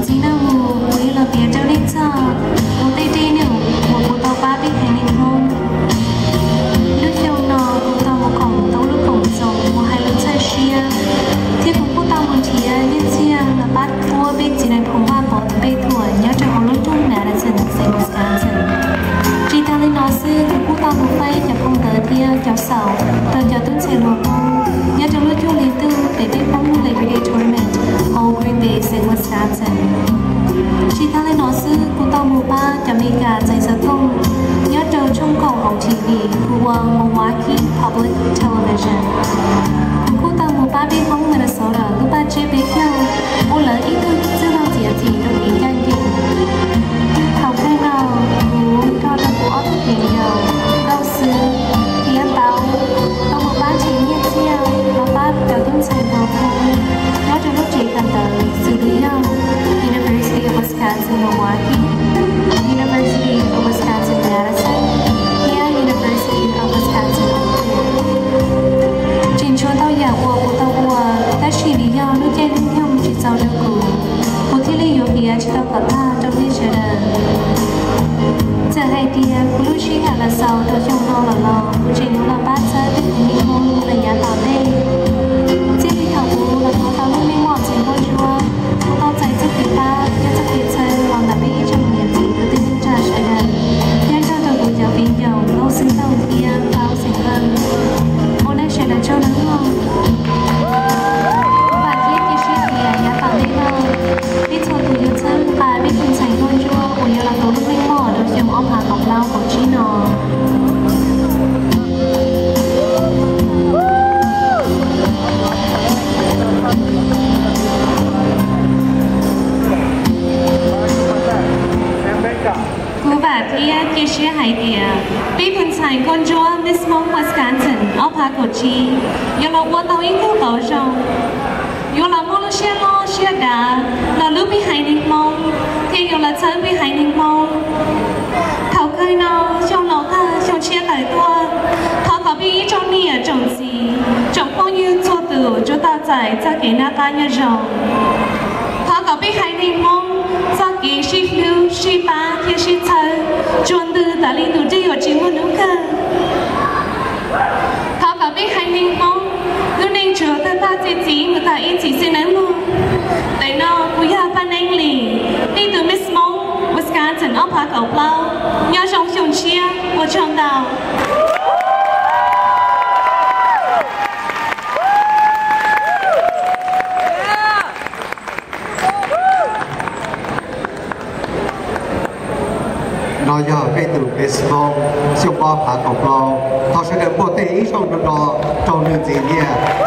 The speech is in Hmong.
Ntxiv no mus kuv yuav los piav rau nej txog ua tej dej num uas kuv tau pab peb haiv neeg Hmoob. Lub xyoo no kuv tau mus koom tau lub koom txoos mus hais lus txhawj siab, thiab kuv kuj tau mus nrhiav nyiaj txiag los pab tuab peb txiv nais phoo Vaj Pov tus pej thuam nyob rau hauv lub nroog Madison xeev Wisconsin. Tsis tas li no xwb, kuv kuj tau mus faib cov phau ntawv thiab cov xaus rau cov tub ntxhais hluas Hmoob nyob rau lub cuaj hli ntuj pem peb Hmoob Labor Day Tournament hauv Green Bay xeev Wisconsin. Tsis tas li no xwb, kuv tau mus pab cov Meskas txais xov tooj nyob rau tshooj kaum hauv T V, kuv ua Milwaukee Public Television. Kuv kuj tau mus pab peb Hmoob Minnesota lub paj tsiab peb caug ua lawv ib tug txwj laug txiav txim rau kev ncaj ncees. Thaum kawg no kuv nrog rau kuv ob tug viv ncaus Nkauj Xwb thiab Tau tau mus pab nrhiav nyiaj txiag los pab cov tub ntxhais hluas Hmoob nyob rau lub tsev kawm ntawv xws li yog University of Wisconsin Milwaukee, University of Wisconsin Madison, thiab University of Wisconsin Oak Cliff. Tsis ntshua ntau yam uas kuv tau ua, tab sis vim yog lub caij lub nyoog tsis txaus rau kuv, kuv thiaj li yuav piav tsis tau kom tag rau nej sawv daws. Txawm hais tias kuv lub sij hawm los xaus rau xyoo no lawm los kuv tseem yuav los pab txhawb peb haiv neeg Hmoob lawm yav tom ntej. Txij li thaum kuv los thov tau lub meej mom txais nkauj ntsuab, kuv tau txais txoj kev pab thiab txoj kev txhawb los ntawm peb ib tsoom niam txiv kwv tij neej tsa sawv daws, thiab nrog rau kuv cov viv ncaus Nkauj Xwb Tau thiab Tau Xeem Leej. Ua nej sawv daws tsaug ntau. Kuv vam thiab cia siab tias yav tom ntej no peb txhua tus yuav txhawb nqa peb tus ntxhais nkauj ntsuab uas yuav los tau lub meej mom rau xyoo ob phav kaum plaub kaum tsib no. Kuv vam thiab cia siab hais tias peb tus ntxhais nkauj ntsuab Miss Hmoob Wisconsin ob phav kaum tsib yuav los ua tau ib tug qauv zoo, yuav los muaj lub siab loj siab dav los hlub peb haiv neeg Hmoob, thiab yuav los txhawb peb haiv neeg Hmoob. Thaum kawg no, xyoo laus tag xyoo tshiab tawm tuaj, thov kom peb ib tsoom niam tsoom txiv tsoom phooj ywg txhua tus tsuas tau txais txoj kev noj qab nyob zoo. Thov kom peb haiv neeg Hmoob txoj kev sib hlub sib pab thiab sib txhawb tsuas ntws tas li tus dej uas tsis muaj hnub kawg. Thov kom peb haiv neeg Hmoob lub neej tsuas tawg paj txi txiv mus tag ib txhis xwb nawb mog. Ntawm no kuv yog Paj Neeb Lis, nej tus Miss Hmoob Wisconsin ob phav kaum plaub. Nyob zoo xyoo tshiab, ua tsaug ntau. No yog peb tus Miss Hmoob xyoo ob phav kaum plaub. Thov sawv daws npuaj tej ib zaug nrov nrov rau nws ntxiv thiab.